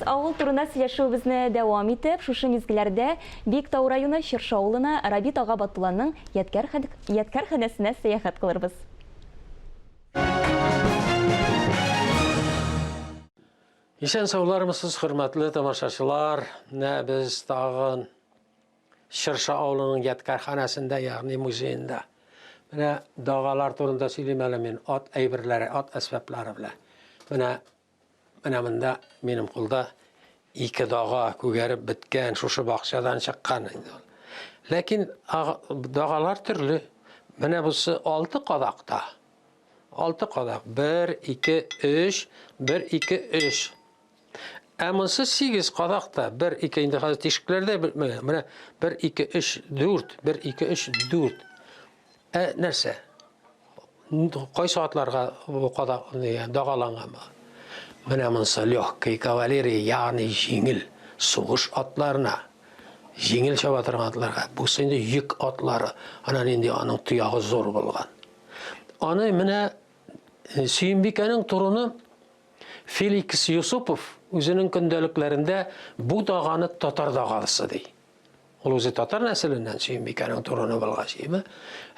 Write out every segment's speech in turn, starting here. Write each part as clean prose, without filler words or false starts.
Авыл турында сөйләшүебезне дәвам итеп, шушы мизгелләрдә Биектау районы Чыршы авылына Рабит ага Батулланың ядкәр ядкәрханәсенә сәяхәт кылырбыз. Исән-саулармысыз, хөрмәтле тамашачылар! Менә без тагын Чыршы авылының ядкәрханәсендә, ягъни музеенда. Менә дагалар турында сөйлим әле мин, ат әйберләре, ат әсбаплары белән. Менә Менә монда минем кулда ике дага күгәреп беткән, шушы бакчадан чыккан инде ул. Ләкин дагалар төрле. Менә бусы алты кадакта. Алты кадак. Бер, ике, өч, бер, ике, өч. Ә монысы сигез кадакта. Бер, ике, инде хәзер тишекләрдә менә, менә бер, ике, өч, дүрт, бер, ике, өч, дүрт. Ә нәрсә? Кайсы атларга бу кадак дагаланган бу? Менә монысы легкой кавалерия, ягъни җиңел сугыш атларына, җиңел чаба торган атларга. Бусы инде йөк атлары. Ана нинди аның тоягы зур булган. Аны менә э, Сөембикәнең туруны Феликс Юсупов үзенең көндәлекләрендә бу даганы татар дагасы ди. Ул үзе татар нәселеннән Сөембикәнең туруны булгач, име?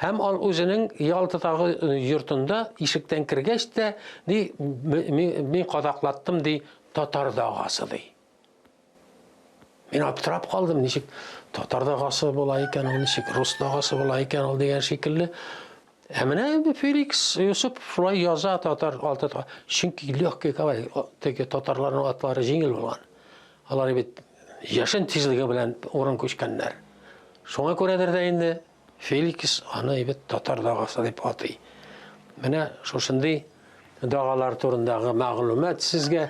Һәм ул үзенең Ялтадагы э, йортында ишектән кергәч тә, ди, мин кадаклаттым, ди, татар дагасы, ди. Мин аптырап калдым, ничек татар дагасы була икән ул, ничек рус дагасы була икән ул дигән шикелле. Ә менә инде Феликс Юсуп шулай яза татар алты чөнки легкий кавалерия, теге татарларның атлары җиңел булган. Алар бит яшен тизлеге белән урын күчкәннәр. Шуңа күрәдер дә инде Феликс аны бит татар дагасы дип атый. Менә шушындый дагалар турындагы мәгълүмат сезгә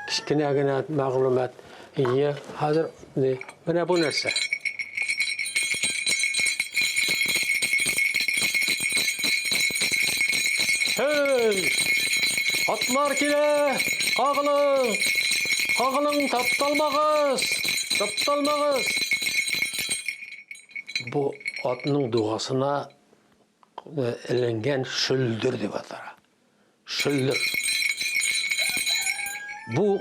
кечкенә генә мәгълүмат. Ие, хәзер менә бу нәрсә. Һей! Атлар килә! Кагылың! Кагылың, тапталмагыз! Тапталмагыз! Бу атның дугасына э, эленгән шөлдер дип атала. Шөлдер. Бу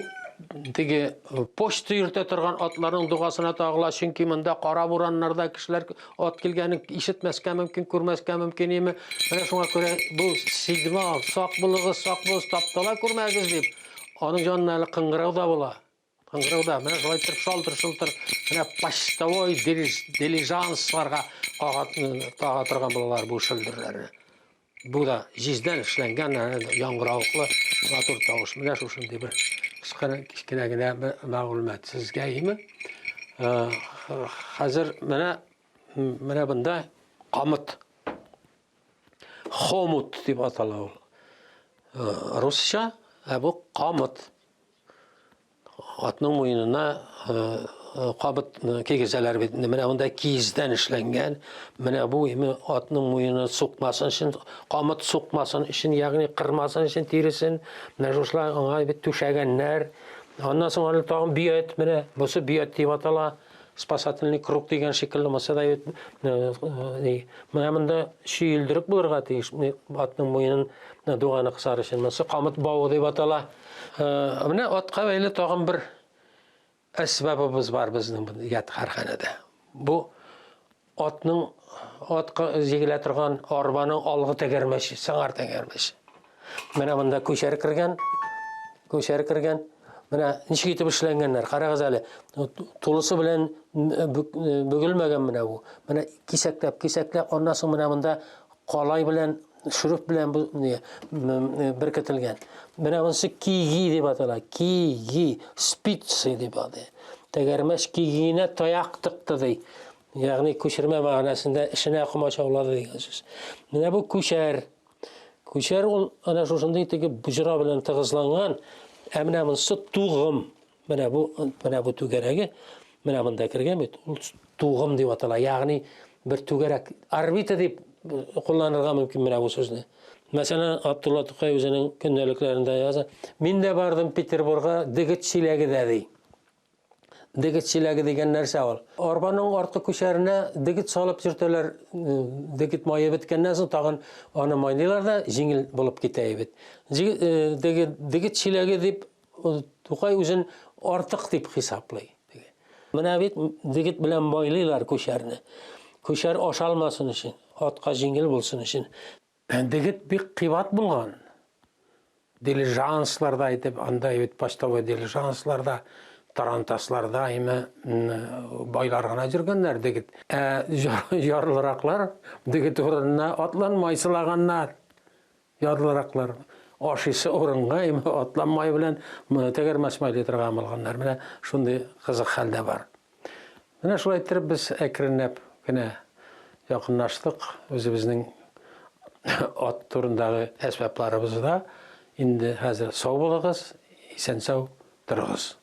теге э, почта йөртә торган атларның дугасына тагыла, чөнки монда кара бураннарда кешеләр ат килгәнен ишетмәскә мөмкин, күрмәскә мөмкин име. Менә шуңа күрә бу сигнал, сак булыгыз, сак булыгыз, таптала күрмәгез дип, аның янына әле кыңгырау да була. Кыңгырау да менә шулай итеп шалтыр-шылтыр менә почтовой дилижансларга тага торган булалар бу шөлдерләрне. Бу да җиздән эшләнгән яңгыравыклы матур тавыш. Менә шушындый бер кечкенә, кечкенә генә бер мәгълүмат сезгә, име? Хәзер менә менә бында камыт. Хомут дип атала ул. Русча, ә бу камыт. Атның муенына кабыт кигезәләр бит. Менә монда киездән эшләнгән. Менә бу име атның муены сукмасын өчен, камыт сукмасын өчен, ягъни кырмасын өчен тиресен. Менә шушылай аңа бит түшәгәннәр. Аннан соң әле тагын бөят, менә бусы бөят дип атала. Спасательный круг дигән шикелле монысы да бит менә монда чөелдерек булырга тиеш атның муенын дуганы кысар өчен. Монысы камыт бавы дип атала. Менә атка бәйле тагын бер әсбабыбыз бар безнең ядкарханәдә. Бу атның атка җигелә торган арбаның алгы тәгәрмәче, сыңар тәгәрмәче. Менә монда күчәр кергән, күчәр кергән. Менә ничек итеп эшләнгәннәр, карагыз әле. Тулысы белән бөгелмәгән менә бу. Менә кисәкләп, кисәкләп, аннан соң менә монда калай белән шөреп белән бу не беркетелгән. Менә монысы киги дип атала. Киги, спицы дип атала. Тәгәрмәч кигиенә таяк тыкты ди. Ягъни күчермә мәгънәсендә эшенә комачаулады дигән сүз. Менә бу күчәр. Күчәр ул әнә шушындый теге боҗра белән тыгызланган. Ә менә монысы тугым. Менә бу менә бу түгәрәге менә монда кергән бит. Ул тугым дип атала. Ягъни бер түгәрәк орбита дип кулланырга мөмкин менә бу сүзне. Мәсәлән, Абдулла Тукай үзенең көндәлекләрендә яза: "Мин дә бардым Петербурга дегет чиләге дә" ди. Дегет чиләге дигән нәрсә ул? Арбаның арткы күчәренә дегет салып йөртәләр. Дегет мае беткәннән соң тагын аны майлыйлар да җиңел булып китә бит. Дегет, дегет чиләге дип Тукай үзен артык дип хисаплый. Менә бит дегет белән майлыйлар күчәрне. Күчәр ашалмасын өчен, атка җиңел булсын өчен. Дегет бик кыйбат булган. Дилижансларда әйтеп, анда бит почтовый дилижансларда, тарантасларда име байлар гына йөргәннәр дегет. Ә ярлыраклар дегет урынына атлан май сылаганнар. Ярлыраклар ашыйсы урынга име атлан май белән тәгәрмәч майлый торган булганнар. Менә шундый кызык хәл дә бар. Менә шулай иттереп без әкренләп кенә якынлаштык үзебезнең ат турындагы әсбапларыбызда. Инде хәзер сау булыгыз, исән-сау торыгыз.